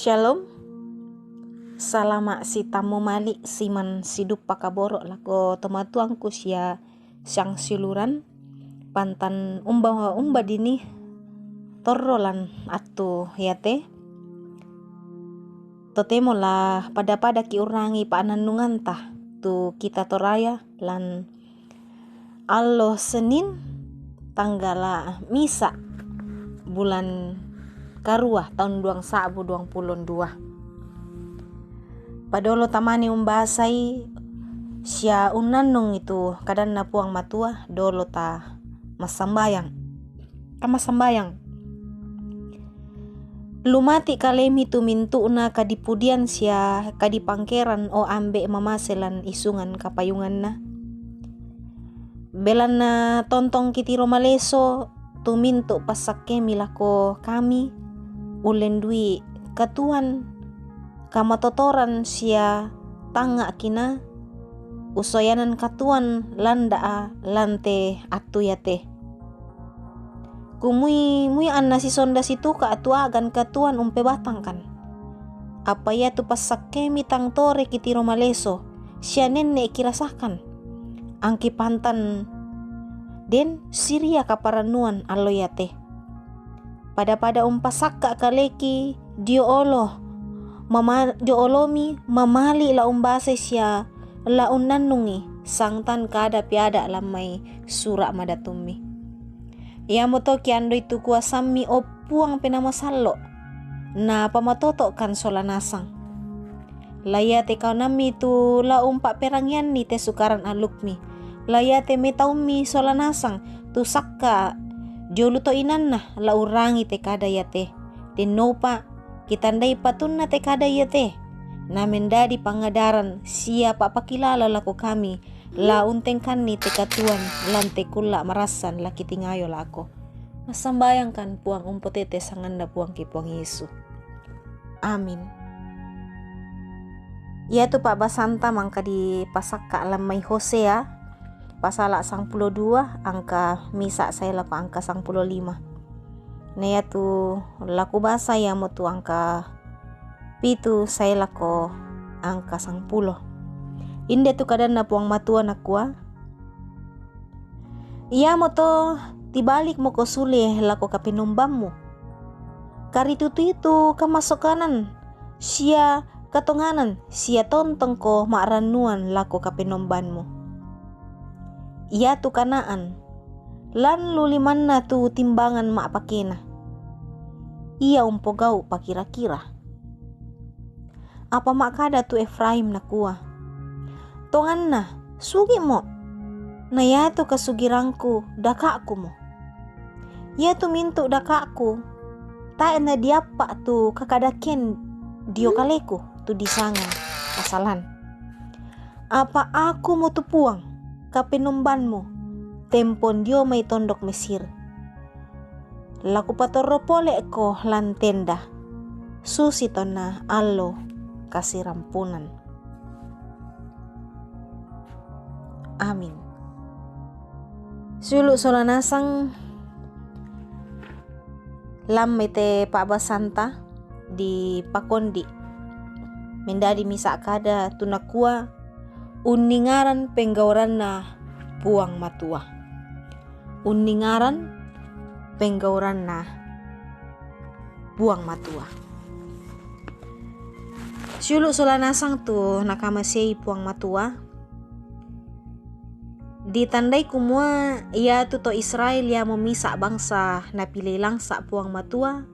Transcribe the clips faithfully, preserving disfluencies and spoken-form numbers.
Shalom. Salama' sitammu mali' siman siduppa kaboro' lako tomatuangku sia siang siuluran, pantan umba-umba dini torro lan attu iate. Totemo la pada-pada kiurangi pa'nannunganta tu kita Toraya lan allo Senin, tanggala' misa' bulan karua taun duang sa'bu duang pulo dua. Padolo tamani umbasai sia unnannungi tu kadanNa Puang Matua, dolo ta massambayang. Ka massambayang. Lumati' kalemi tu mintu'na kadipudian sia kadipangkeran, o Ambe' mamase lan isungan kapayunganna. Belanna tontong kitiro maleso tu mintu' passakkemi lako kami, ullendui katuoan, kamatotoran sia tangnga'ki na usoyanan katuoan landa'a lan te attu iate. Kumui-mui anna sisonda situka' tu a'gan katuoan umpebatangkan. Apa iatu passakkemi tang tore kitiro maleso, sia nenne' kirasakan. Angki pantan den siria kaparannuan allo iate. Pada-pada umpasakka' kaleki dio olo, mama-, dio olomi mamali' la umbasai sia la unnannungi, sangtan kada piada' lan mai sura' madatummi. Iamoto kiandoi tu kuasammi, o Puang Penaa Masallo', na pamatoto'kan sola nasang. La iate kaunammi tu la umpa'perangianni te sukaran allukmi. La iate metaummi sola nasang tu sakka' dio lu to inanna la urangi te kada iate. Dennopa kitandai patunna te kada iate, na mendadi pangadaran sia pa'pakilala lako kami, la untengkanni te katuoan lan te kulla' marassan la kitingayo lako. Massambayangkan Puang, umpotete sanganna Puangki Puang Yesu. Amin. Iatu pa'basanta mangka dipasakka' lan mai Hosea, pasala' sangpulo dua, angka misa' sae lako angka sangpulo lima. Na iatu la kubasa iamotu angka pitu sae lako angka sangpulo. Inde tu kadanNa Puang Matua, nakua, Iamoto tibalikmoko sule lako Kapenombammu. Karitutu-itu kamasokanan sia katonganan sia tontongko ma'rannuan lako Kapenombanmu. Iatu Kanaan, lan lu limanna tu timbangan ma'pakena. Ia umpogau' pakira-kira. Apa ma'kada tu Efraim, nakua, Tonganna, sugi'mo, na iatu kasugirangku daka'kumo. Iatu mintu' daka'ku tae' nadiappa' tu kakadakean dio kaleku tu disanga kasalan. Apa Akumo tu Puang, Kapenombanmu, tempon dio mai tondok Mesir. La kupatorro pole'ko lan tenda, susi tonna allo kasirampunan. Amin. Siulu' sola nasang lan mai te pa'basanta dipakondi' mendadi misa' kada tu nakua, Unningaran penggauranNa Puang Matua. Unningaran penggauranNa Puang Matua. Siulu' sola nasang tu nakamasei Puang Matua, ditandai kumua iatu to Israel iamo misa' bangsa napilei langsa' Puang Matua,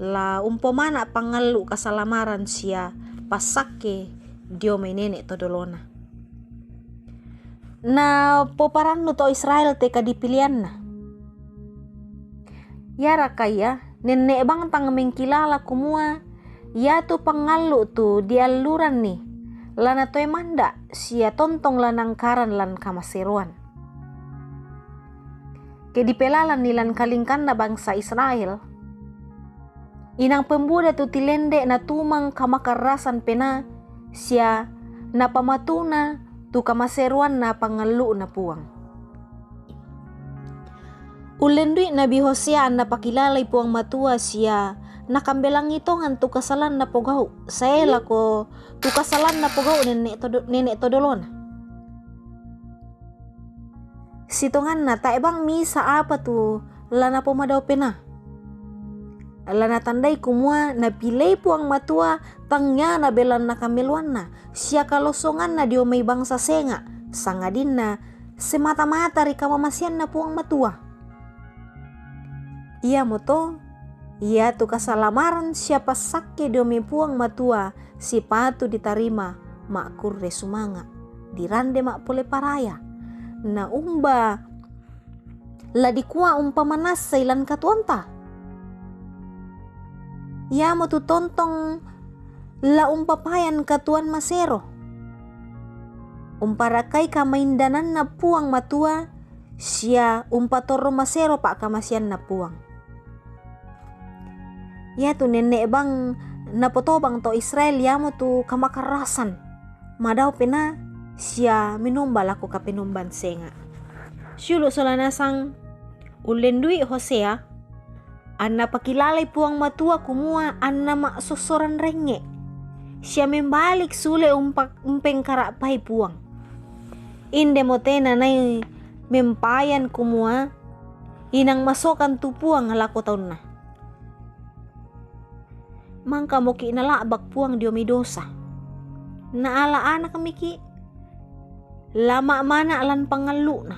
la umpomana' pangallu' kasalamaran sia passakke dio mai nene' to dolona. Napoparannu to Israel te kadipilianna. Iaraka ia nenne' bang tang mengkilala kumua iatu pangallu' tu dialluranni la natoe manda' sia tontong la nangkaran lan kamaseroan? Ke dipelalanni lan kalingkanna bangsa Israel, inang pembuda tu tilende' natumang kamakarrasan penaa sia napamatuna tu kamaseroanna pangallu'na Puang. Ullendui Nabi Hosea anna pakilalai Puang Matua sia nakambelangi tongan tu kasalan napogau, sae lako tu kasalan napogau nenne todo-, nenne todolona. Sitonganna tae bang misa apa tu la napomadao pena. La natandai kumua napilei Puang Matua tangiana belanna kameloanna, sia kalosonganna dio mai bangsa senga, sangadinna semata-mata ri kamamaseanna Puang Matua. Iamoto, iatu kasalamaran sia passakke dio mai Puang Matua sipatu ditarima makkurre sumanga, dirande mappole paraya. Na umba la dikua umpamanassai lan katuoanta? Iamotu tontong la umpapayan katuoan masero. Umparakai kamaindananna Puang Matua, sia umpatorro masero pakkamaseanna Puang. Iatu nenne bang napotobang to Israel iamotu kamakarrasan, madao pena sia menomba lako kapenomban senga. Siulu sola nasang ullendui Hosea, anna pakilalai Puang Matua kumua anna massossoran rengnge, sia membalik sule umpa-, umpengkara'pai Puang. Indemo tena nai mempayan kumua inang masokan tu Puang lako taunna. Mangkamoki nala'bak Puang dio mai dosa. Naala anakmiki, lama mana lan pangallu'na.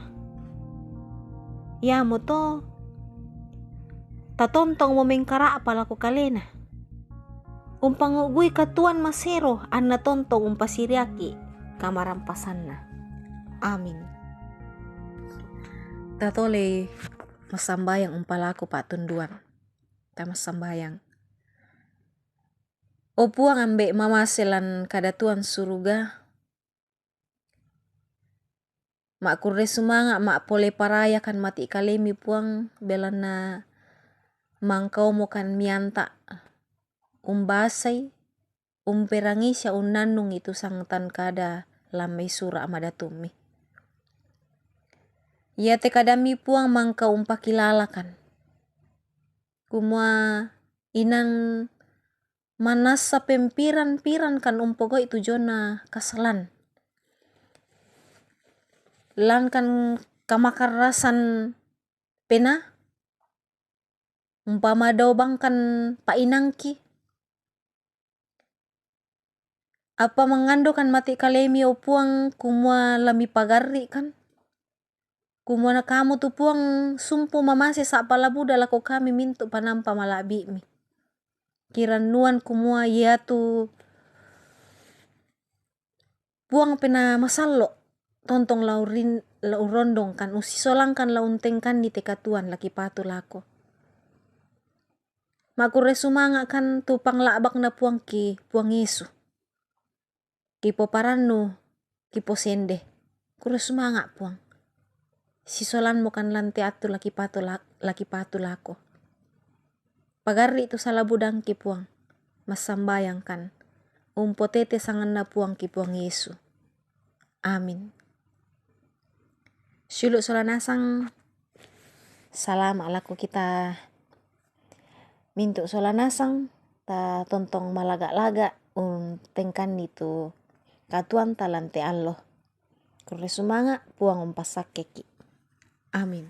Iamoto tatontongmo mengkara'pa lako kalena. Umpangu'gui katuoan masero anna tontong umpasiriaki kamarampasanna. Amin. Tatolei massambayang umpalako pattunduan. Tamassambayang. O Puang Ambe' mamase lan kadatuan suruga, makkurre sumanga' ma'pole parayakan mati' kalemi Puang, belanna mangkaomokan mianta' umbasai, umperangi sia unnannungi tu sangtan kada lan mai sura' madatummi. Iate kadammi Puang mangka umpakilalakan, kumua inang manassa pempiran-pirankan umpogau'i tu jona kasalan. Langkan kamakarrasan pena, umpamadao bangkan pa'inangki. Apa mangandokan mati' kalemi, o Puang, kumua la mipagarri'kan? Kumua na Kamu tu Puang sumpu mamase sa'pa la buda lako kami mintu' panampa mala'bi'mi. Kirannuan kumua iatu Puang Penaa Masallo' tontong la urrin-, la urrondongkan, ussisolangkan la untengkanni te katuoan la kipatu lako. Makkurre sumanga'kan tu pangla'bakna Puangki, Puang Yesu. Kipoparannu, kiposende. Kurre sumanga', Puang. Sisolanmokan lan te attu la kipatu la-, la kipatu lako. Pagarri' tu sala budangki, Puang. Massambayangkan. Umpotete sanganna Puangki, Puang Yesu. Amin. Siulu' sola nasang, salama' lako kita mintu' sola nasang, ta tontong malaga'-laga' untengkanni tu katuoanta lan te allo. Kurre sumanga', Puang umpassakkeki'. Amin.